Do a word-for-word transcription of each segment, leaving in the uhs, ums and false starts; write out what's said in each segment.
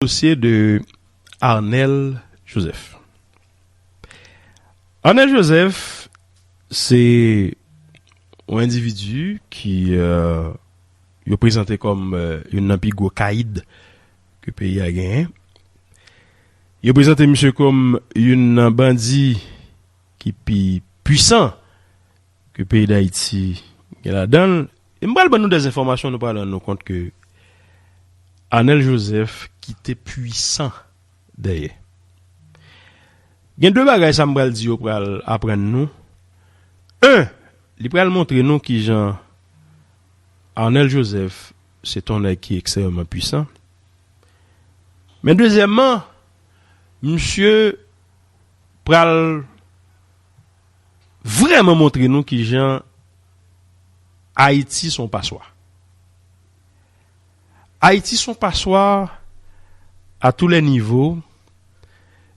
dosye de Arnel Joseph. Arnel Joseph, se yon endividi ki, euh, yo prezante kòm, euh, youn nan pi gwo kayid ke peyi a genyen. Yo prezante misye kòm youn nan bandi ki pi pwisan ke peyi Dayiti gen ladan l. E m pral ban nou dèz enfòmasyon, nou pral rann nou kont ke Arnel Joseph kite pwisan dèyè. Gen de bagay sa m pral di yo pral aprann nou. En, li pral montre nou kijan Arnel Joseph se t on nèg ki ekstrèmman pwisan. Men dezyèmman, misye pral vrèman montre nou kijan Ayiti se yon paswa. Ayiti se yon paswa a tou lè nivo,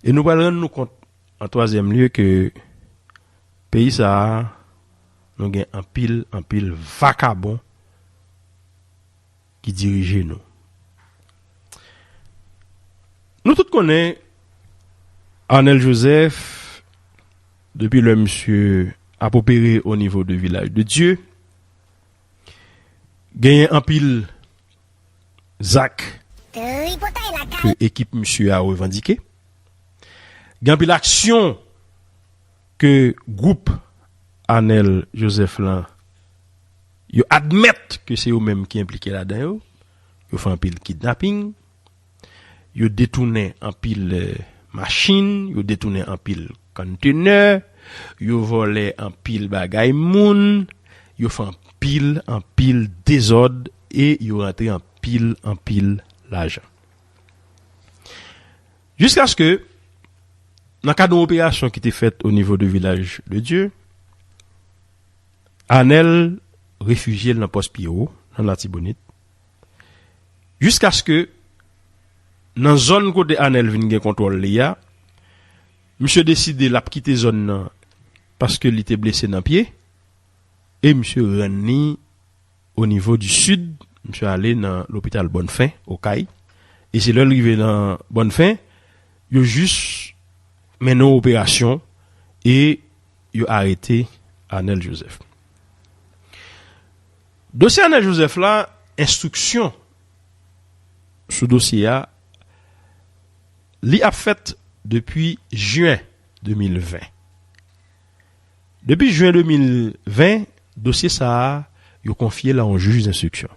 e nou pral rann nou kont, an twazyèm lye, ke peyi sa a, nou gen anpil, anpil vakabon ki dirije nou. Nou tout konnen Arnel Joseph, depi lè misye ap opere o nivo de Vilaj de Dye, genyen anpil zak ke ekip misye a revandike. Gen anpil aksyon ke gwoup Arnel Joseph lan, yo admèt ke se yo menm ki enplike ladan yo. Yo fè anpil kidnaping, yo detounen anpil, eh, machin, yo detounen anpil konntenè, yo vòlè anpil bagay moun, yo fè anpil, anpil dezòd e yo rantre anpil, anpil lajan. Jiskaske, nan kad yon operasyon ki te fèt o nivo de Vilaj de Dye, Arnel refijye l nan Pòs Pyewo, nan Latibonit, jiskaske nan zòn kote Arnel vin gen kontwòl li a, misye deside l ap kite zòn nan paske li te blese nan pye, e misye rann li o nivo di sid, misye ale nan lopital Bòn Fen, Okay, e se lè l rive nan Bòn Fen, yo jis mennen yon operasyon e yo arete Arnel Joseph. Dosye Arnel Joseph la, enstriksyon sou dosye a, li ap fèt depi jen de mil ven. Depi jen de mil ven, dosye sa a, yo konfye l a yon jij enstriksyon.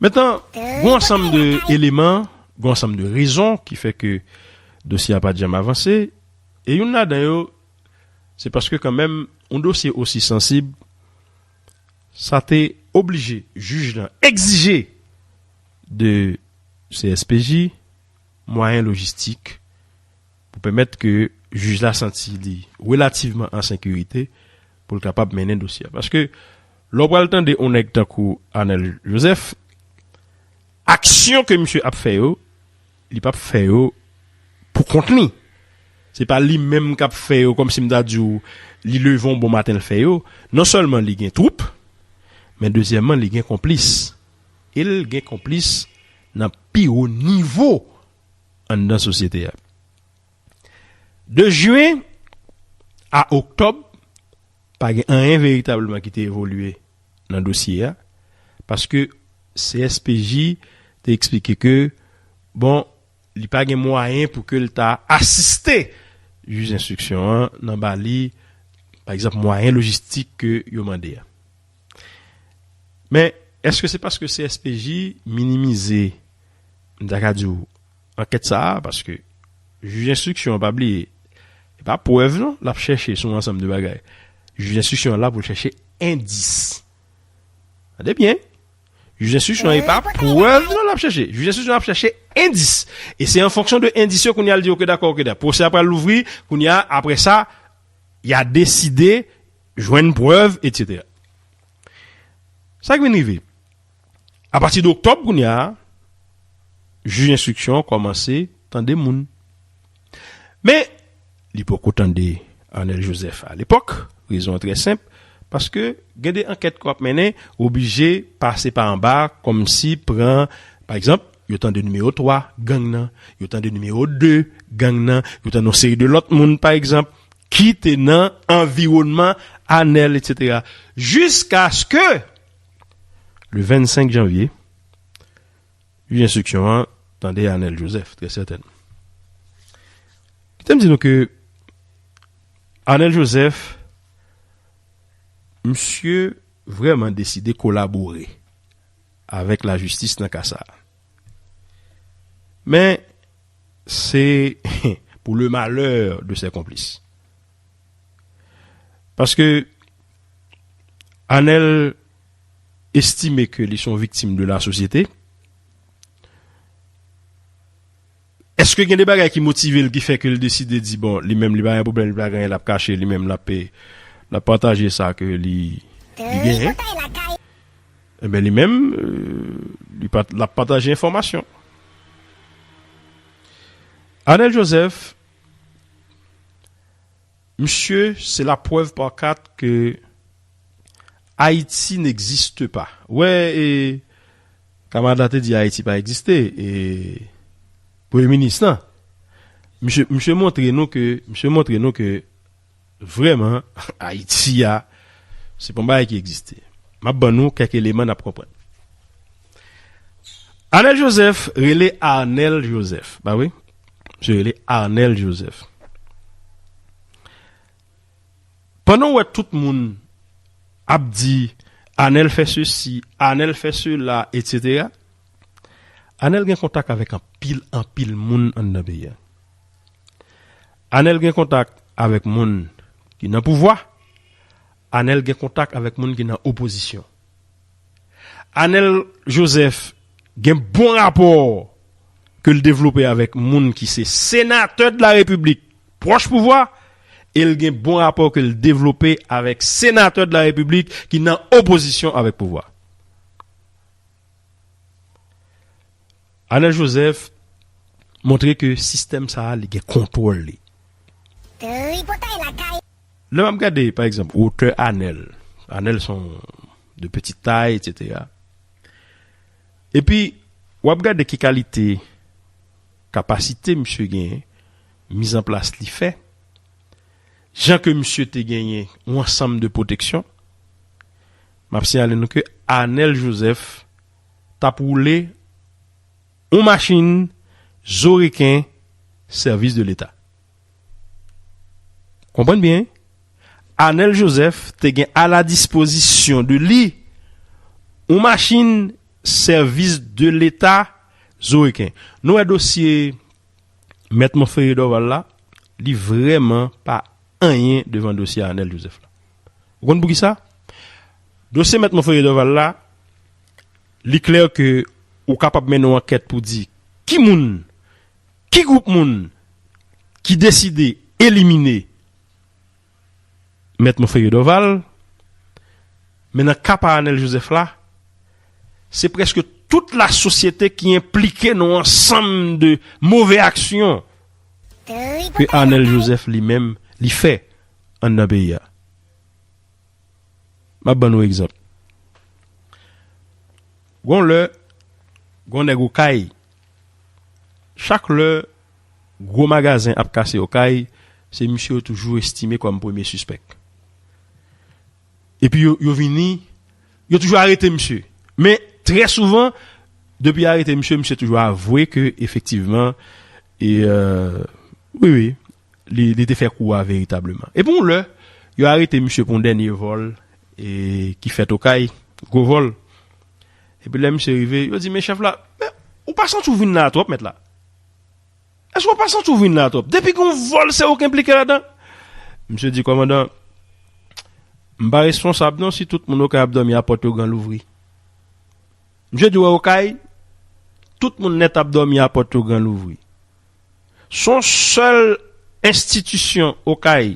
Mentnan, gen yon ansanm de eleman, gen yon ansanm de rezon ki fè ke dosye a pa t janm avanse, e youn ladan yo, se paske kanmenm, yon dosye osi sansib, sa te oblije jij lan egzije de C S P J mwayen lojistik pou pèmèt ke jij la santi li relativman an sekirite pou l kapab mennen dosye a. Paske lè w pral tande yon nèg tankou Arnel Joseph, aksyon ke misye ap fè yo, li p ap fè yo pou kont li. Se pa li menm k ap fè yo, kòmsi m ta di w, li leve yon bon maten, l fè yo. Non sèlman li gen twoup, men dezyèmman, li gen konplis. E l gen konplis nan pi wo nivo anndan sosyete a. De jen a oktòb, pa gen anyen veritableman ki te evolye nan dosye a, paske C S P J te eksplike ke, bon, li pa gen mwayen pou ke l ta asiste jij enstriksyon an nan ba li, pa egzanp, mwayen lojistik ke yo mande a. Men, èske se paske C S P J minimize, m ta ka di w, ankèt sa a? Paske jij enstriksyon an, pa bliye, e pa prèv non l ap chèche sou yon ansanm de bagay. Jij enstriksyon an la pou l chèche endis. Tande byen. Jij enstriksyon an, e pa prèv non l ap chèche. Jij enstriksyon an ap chèche endis. E se an fonksyon de endis yo, kounye a l di, oke, dakò, oke, dakò. Pwosè a pral louvri, kounye a, apre sa, y a deside jwenn prèv, etsetera. Sa k vin rive? Apati de oktòb, kounye a, jij enstriksyon an kòmanse tande moun. Men, li poko tande Arnel Joseph alepòk. Rezon an trè senp, paske gen de ankèt ke w ap mennen, w oblije pase pa anba, kòmsi pran, pa egzanp, Yo tande nimewo twa gang nan, yo tande nimewo de gang nan, yo tande yon seri de lòt moun, pa egzanp, ki te nan anviwònman Anèl, etsetera. Jiskaske le vennsenk janvye, jij enstriksyon an tande Anèl Joseph, trè sètènman. Kite m di nou ke Anèl Joseph, misye vrèman deside kolabore avèk lajistis nan ka sa a. Men, se pour le malheur de ses complices. Paske Anèl estime ke li se yon viktim de la sosyete. Èske gen de bagay ki motive l, ki fè ke l deside di, bon, li menm, li pa gen pwoblèm, li pa gen anyen l ap kache, li menm, l ap, l ap pataje sa ke li, li genyen? Ebyen, li menm, euh, li pa, l ap pataje enfòmasyon. Anèl Joseph, misye, c'est la preuve par quatre que Haïti n'existe pas. Wè, e, kamarad la te di Ayiti pa egziste, e, premye minis lan. Misye, misye montre nou ke, misye montre nou ke vrèman, Ayiti a, se pa yon bagay ki egziste. M ap ban nou kèk eleman n ap konprann. Anèl Joseph rele Arnel Joseph. Ba wi, misye rele Arnel Joseph. Pandan w wè tout moun ap di, Anèl fè sesi, Anèl fè sela, etsetera, Anèl gen kontak avèk anpil, anpil moun anndan peyi a. Anèl gen kontak avèk moun ki nan pouvwa. Anèl gen kontak avèk moun ki nan opozisyon. Anèl Joseph gen bon rapò ke l devlope avèk moun ki se senatè de la Repiblik, pwòch pouvwa, e l gen bon rapò ke l devlope avèk senatè de la Repiblik ki nan opozisyon avèk pouvwa. Anèl Joseph montre ke sistèm sa a, li gen kontwòl li. Tripotay lakay. Lè m ap gade, pa egzanp, wotè Anèl, Anèl se yon de petite taille, etsetera. Epi, w ap gade ki kalite kapasite misye genyen, mizanplas li fè, jan ke misye te genyen yon ansanm de pwoteksyon, m ap siyale nou ke Anèl Joseph t ap woule yon machin zo reken sèvis de Leta. Konprann byen, Anèl Joseph te gen a la dispozisyon de li yon machin sèvis de Leta zo reken. Nou wè dosye Mèt Monferrier Dorval la, li vrèman pa anyen devan dosye Anèl Joseph la. Ou konn poukisa? Dosye Mèt Monferrier Dorval la, li klè ke ou kapab mennen yon ankèt pou di ki moun, ki gwoup moun ki deside elimine Mèt Monferrier Dorval, men nan ka pa Anèl Joseph la, se prèske tout lasosyete ki enplike nan yon ansanm de move aksyon ke Anèl Joseph li menm li fè anndan peyi a. M ap ban nou egzanp. Gon lè, gon nèg Okay, chak lè gwo magazen ap kase Okay, se misye yo toujou estime kòm premye sispèk. Epi yo, yo vini, yo toujou arete misye. Men, trè souvan, depi yo arete misye, misye toujou avwe ke, efektivman, e, euh, wi, wi, li, li te fè kou a veritableman. Epi yon lè, yo arete misye pou yon dènye vòl, e, ki fèt Okay, gwo vòl. Epi lè misye rive, yo di, men chèf la, men ou pa santi w vin la twòp, mèt la? Èske w pa santi w vin la twòp? Depi gen yon vòl, se ou ki enplike ladan. Misye di, kòmandan, m pa responsab non si tout moun Okay ap dòmi a pòt yo gran louvri. Misye di, wè Okay, tout moun nèt ap dòmi a pòt yo gran louvri. Se yon sèl enstitisyon Okay,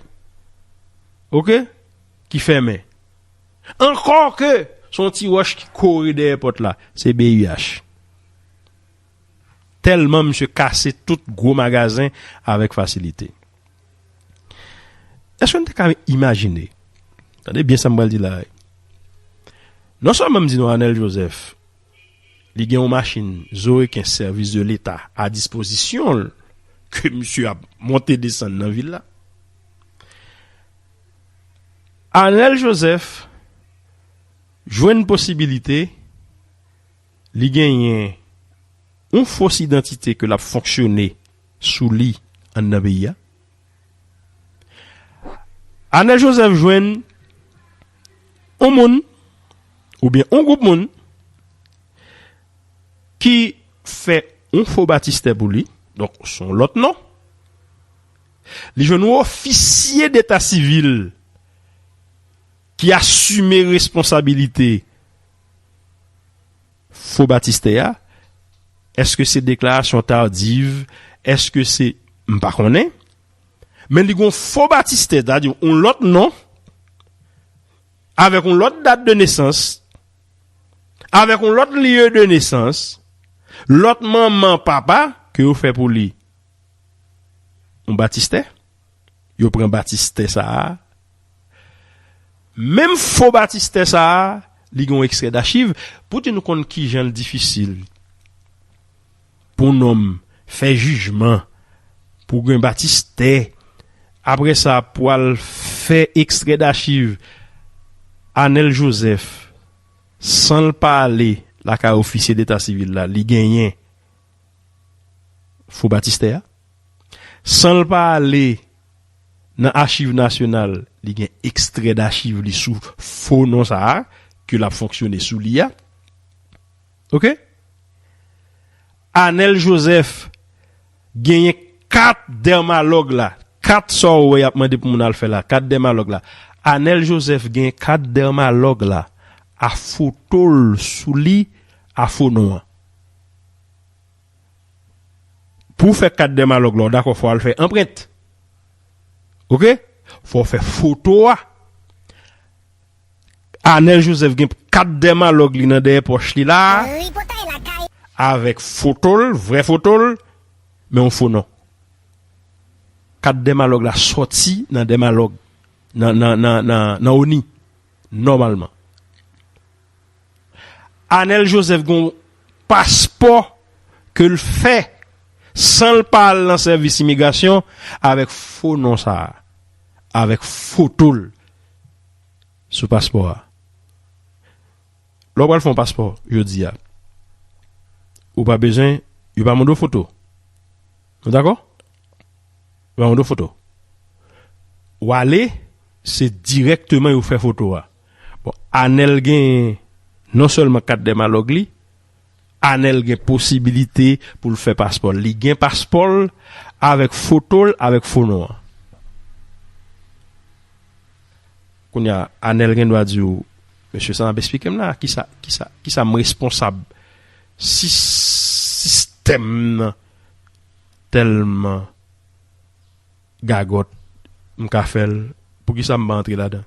oke, ki fèmen. Ankò ke se yon ti wòch ki kore dèyè pòt la, se B I H. Tèlman misye kase tout gwo magazen avèk fasilite. Èske n te ka imajine? Tande byen sa m pral di la. Non sèlman m di nou Anèl Joseph, Li gen yon machin zo reken sèvis de leta a dispozisyon l, ke misye ap monte desann nan vil la. Anèl Joseph jwenn posibilite li genyen yon fos idantite ke l ap fonksyone sou li anndan peyi a. Anèl Joseph jwenn yon moun oubyen yon gwoup moun ki fè yon fo batistè pou li, donk se yon lòt non. Li jwenn yon ofisye deta sivil ki asime responsabilite fo batistè a. Èske se deklarasyon tardiv? Èske se, m pa konnen. Men li gon fo batistè, sètadi yon lòt non, avèk yon lòt dat de nesans, avèk yon lòt lye de nesans, lòt manman, papa, ke yo fè pou li yon batistè. Yo pran batistè sa a. Menm fo batistè sa a, li gen yon ekstrè dachiv. Pou di nou konn kijan l difisil pou nonm fè jijman, pou gen batistè, apre sa, pou al fè ekstrè dachiv Anèl Joseph, san l pa ale lakay ofisye deta sivil la, li genyen fo batistè a. San l pa ale nan achiv nasyonal, li gen ekstrè dachiv li sou fo non sa a, ke l ap fonksyone sou li a. Oke? Anèl Joseph genyen kat dèmalòg la. Kat sa w wè y ap mande pou moun al fè la. Kat dèmalòg la. Anèl Joseph gen kat dèmalòg la a foto l sou li a fo non an. Pou w fè kat dèmalòg la, w dakò, fò w al fè anprent. Oke? Fò w fè foto a. Anèl Joseph gen kat dèmalòg li nan dèyè pòch li la a, avèk foto l, vrè foto l, men yon fo non. Kat dèmalòg la sòti nan dèmalòg, nan, nan, nan, nan, nan ONI, nòmalman. Anèl Joseph gon paspò ke l fè san l pa al nan sèvis imigrasyon avèk fo non sa a, avèk foto l sou paspò a. Lè w pral fè yon paspò jodi a, ou pa bezwen, yo pa mande w foto. Nou dakò? Yo pa mande w foto. W ale, se dirèkteman yo fè foto a. Bon, Anèl gen non sèlman kat dèmalòg li, Anèl gen posibilite pou l fè paspò l. Li gen paspò l avèk foto l, avèk fo non an. Kounye a, Anèl gen dwa di w, "Mesye, sa n ap eksplike m la, kisa, kisa, kisa m responsab si sistèm nan tèlman gagòt, m ka fè l, poukisa m pa antre ladan?"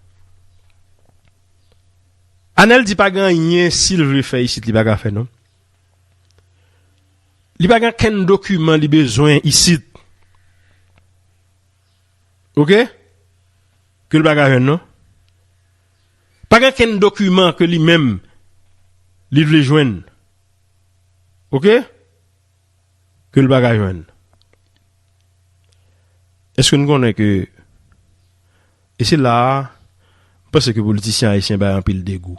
Anèl di pa gen anyen si l vle fè isit, li pa ka fè non. Li pa gen okenn dokiman li bezwen isit. Oke? Ke l pa ka jwenn non. Pa gen okenn dokiman ke li menm li vle jwenn. Oke? Ke l pa ka jwenn. Èske n konnen ke, e se la a, m panse ke politisyen ayisyen bay anpil degou.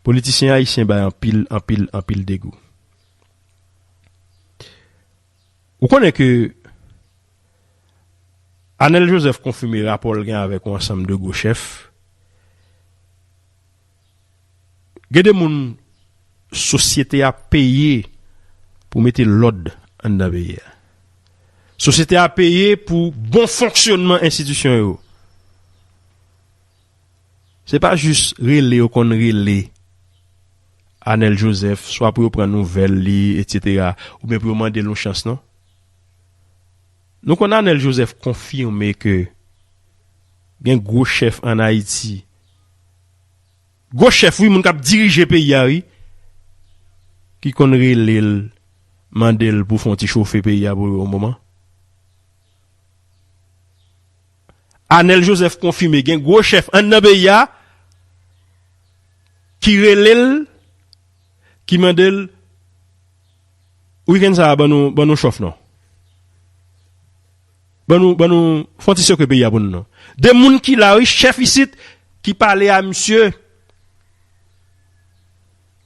Politisyen ayisyen bay anpil, anpil, anpil degou. Ou konnen ke Anèl Joseph konfime rapò l gen avèk yon ansanm de gwo chèf. Gen de moun sosyete a peye pou mete lòd anndan peyi a. Sosyete a peye pou bon fonksyonman enstitisyon yo. Se pa jis rele yo konn rele Anèl Joseph, swa pou yo pran nouvèl li, etsetera, oubyen pou yo mande l yon chans, non. Nou konn Anèl Joseph konfime ke gen gwo chèf ann Ayiti. Gwo chèf, wi, moun k ap dirije peyi a, wi, ki konn rele l, mande l pou fè yon ti chofe peyi a pou yo yon moman. Anèl Joseph konfime gen gwo chèf anndan peyi a ki rele l ki mande l, wikenn sa a, ban nou, ban nou chòf non. Ban nou, ban nou, fè yon ti sekwe peyi a pou nou non. De moun ki la, wi, chèf isit, ki pale a misye,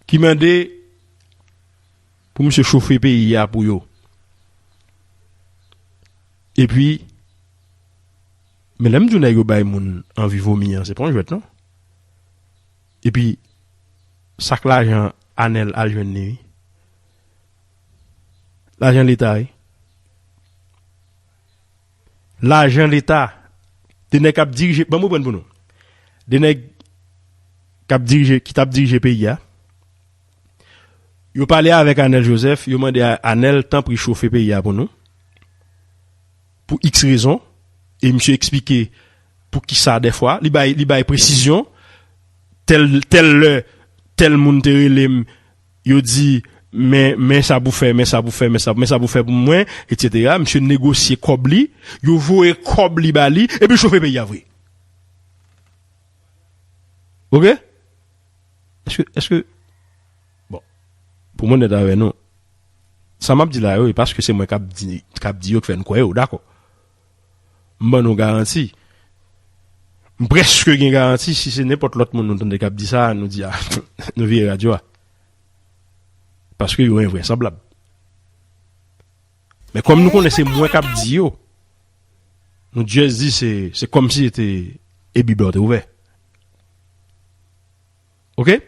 ki mande pou misye chofe peyi a pou yo. Epi, men lè m di w nèg yo bay moun anvi vomi an, se pa yon jwèt non. Epi, sa k lajan Anèl al jwenn li, wi. Lajan Leta, wi. Lajan Leta. De nèg k ap dirije, ban m reprann pou nou. De nèg k ap dirije, ki t ap dirije peyi a. Yo pale avèk Anèl Joseph, yo mande a Anèl, tanpri, chofe peyi a pou nou. Pou X rezon, e misye eksplike pou ki sa dèfwa, li bay, li bay presizyon, tèl, tèl lè, tèl moun te rele m, yo di, men, men sa pou fè, men sa pou fè, men sa, men sa pou fè pou mwen, etsetera. Misye negosye kòb li, yo voye kòb li ba li, epi l chofe peyi a vre. Oke? Èske, èske, bon, pou m onèt avè nou, sa m ap di la yo, e paske se mwen k ap di, k ap di yo k fè n kwè yo, dakò. M ban nou garanti. M prèske gen garanti, si se nenpòt lòt moun nou tande k ap di sa, nou di, a, nou vire radyo a. Paske yo envresanblab. Men kòm nou konnen se mwen k ap di yo, nou just di se, se kòmsi se te e Bib la w te ouvè. Oke?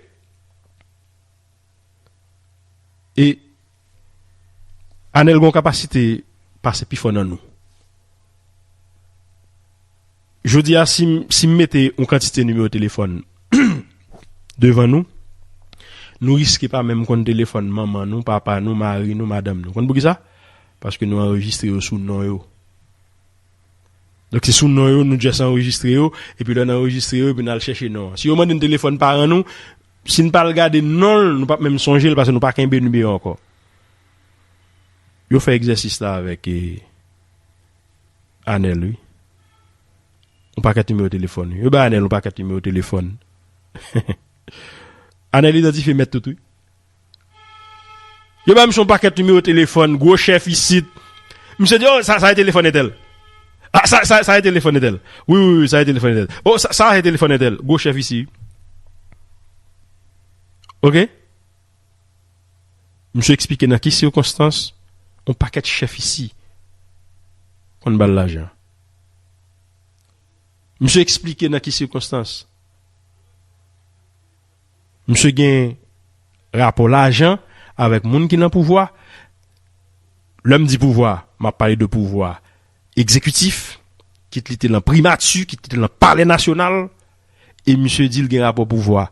E Anèl gen yon kapasite pase pifò nan nou. Jodi a, si m, si m mete yon kantite nimewo telefòn devan nou, nou riske pa menm konn telefòn manman nou, papa nou, mari nou, madanm nou. Konn poukisa? Paske nou anrejistre yo sou non yo. Donk, se sou non yo, nou just anrejistre yo, epi lè n anrejistre yo, epi n al chèche non an. Si yo mande n telefòn paran nou, si n pa al gade non l, nou p ap menm sonje l, paske nou pa kenbe nimewo ankò. Yo fè egzèsis la avèk, e, Anèl, wi. Yon pakèt nimewo telefòn, wi. Yo bay Anèl yon pakèt nimewo telefòn. Anèl idantifye mèt tout, wi. Yo ba misye yon pakèt nimewo telefòn, gwo chèf isit. Misye di, o, sa, sa e telefòn entèl. A, sa, sa, sa e telefòn entèl. Wi, wi, wi, sa e telefòn entèl. O, sa, sa e telefòn entèl. Gwo chèf isi. Oke? Misye eksplike nan ki sikonstans yon pakèt chèf isi konn ba l lajan. Misye eksplike nan ki sikonstans. Misye gen rapò lajan avèk moun ki nan pouvwa. Lè m di pouvwa, m ap pale de pouvwa egzekitif, kit li te nan primati, kit li te nan palè nasyonal, e misye di l gen rapò pouvwa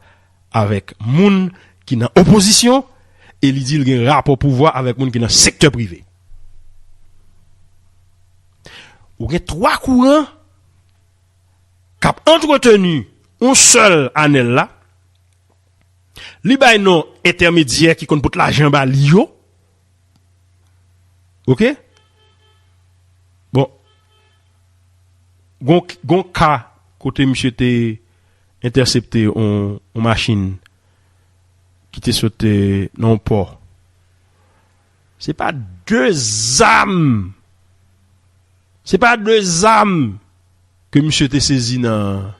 avèk moun ki nan opozisyon, e li di l gen rapò pouvwa avèk moun ki nan sektè prive. Ou gen twa kouran k ap antreteni yon sèl Anèl la, li bay non entèmedyè ki konn pot lajan ba li yo. Oke? Bon. Gon, gon ka kote misye te entèsepte on, on machin ki te sot, eh, nan yon pò. Se pa de zam. Se pa de zam ke misye te sezi nan,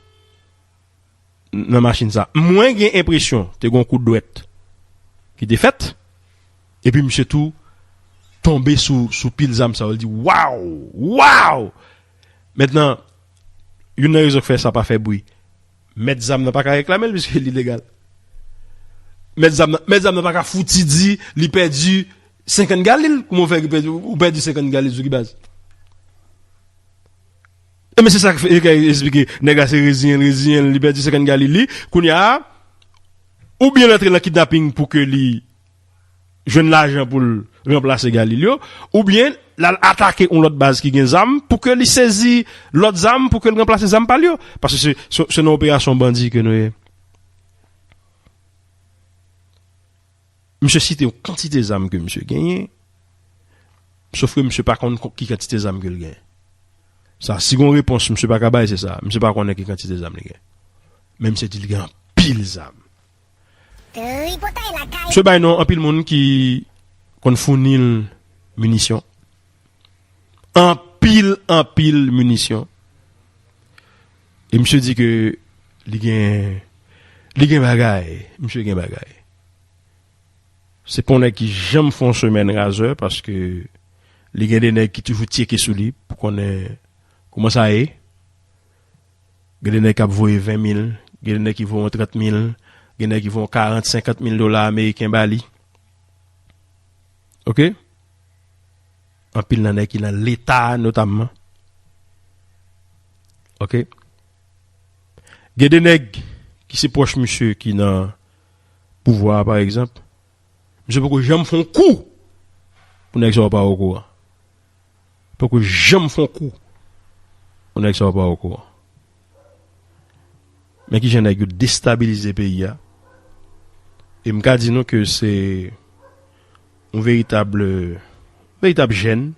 nan machin sa. Mwen gen enpresyon te gon kout dwèt ki te fèt, epi misye tou tonbe sou, sou pil zam sa yo. Li di, "Waw! Waw!" Mentnan, youn nan rezon k fè sa pa fè bri, mèt zam nan pa ka reklame l, piske li legal. Mèt zam nan, mèt zam nan pa ka fouti di li pèdi senkant galil. Kouman w fè ki pèdi, ou pèdi senkant galil sou ki baz? Ebyen, se sa k fè, k esplike, nèg la se reziyen l, reziyen l, li pèdi senkant galil li. Kounye a, oubyen l antre nan kidnaping pou ke li jwenn lajan pou l ranplase galil yo, oubyen l al atake yon lòt baz ki gen zam pou ke li sezi lòt zam pou ke l ranplase zam pa l yo. Paske se, se, se nan operasyon bandi ke nou ye. Misye site yon kantite zam ke misye genyen, sof ke misye pa konn ko-, ki kantite zam ke l genyen. Sa, si gon repons misye pa ka bay, se sa. Misye pa konnen ki kantite zam li genyen. Men misye di li gen anpil zam. Tripotay lakay. Misye bay non anpil moun ki konn founi l minisyon. Anpil, anpil minisyon. E misye di ke li gen, li gen bagay. Misye gen bagay. Se pa yon nèg ki janm fè yon semèn razè paske li gen de nèg ki toujou tcheke sou li pou konnen kòman sa ye. Gen de nèg k ap voye ven mil, gen de nèg ki voye yon trant mil, gen nèg ki voye yon karant, senkant mil dola ameriken ba li. Oke? Anpil nan nèg ki nan Leta a, notamman. Oke? Gen de nèg ki se pwòch misye ki nan pouvwa a, pa egzanp. Misye poko janm fè yon kou pou nèg sa yo pa okouran. Poko janm fè yon kou pou nèg sa yo pa okouran. Men kijan nèg yo destabilize peyi a. E m ka di nou ke se yon veritab, veritab jèn.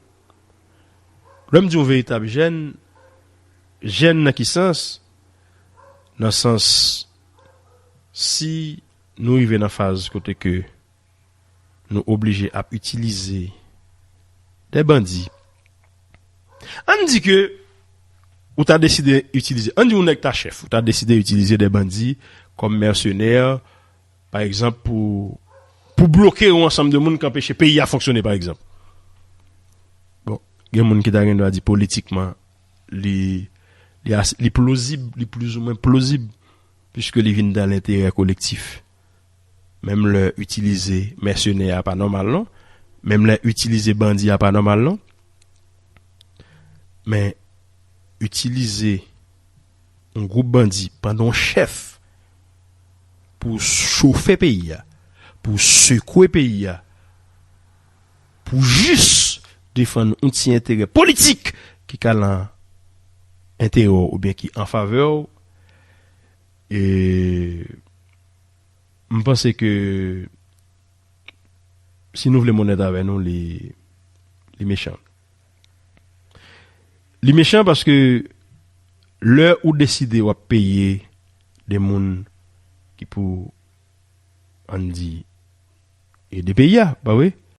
Lè m di yon veritab jèn, jèn nan ki sans? Nan sans, si nou rive nan faz kote ke nou oblije ap itilize de bandi. Ann di ke ou ta deside itilize, ann di yon nèg ta chèf, ou ta deside itilize de bandi kòm mèsenè, pa egzanp, pou, pou bloke yon ansanm de moun k anpeche peyi a fonksyone, pa egzanp. Bon, gen moun ki ta gen dwa di politikman, li, li, as- li plozib, li plizoumwen plozib, piske li vin dan lenterè kolektif. Menm lè itilize mèsenè a pa nòmal non. Menm lè itilize bandi a pa nòmal non. Men itilize yon gwoup bandi pandan yon chèf pou chofe peyi a, pou sekwe peyi a, pou jis defann yon ti enterè politik ki ka lan enterè w oubyen ki an favè w. E m panse ke si nou vle m onèt avè nou, li, li mechan. Li mechan paske lè ou deside w ap peye de moun ki pou, ann di, ede peyi a, pa vre?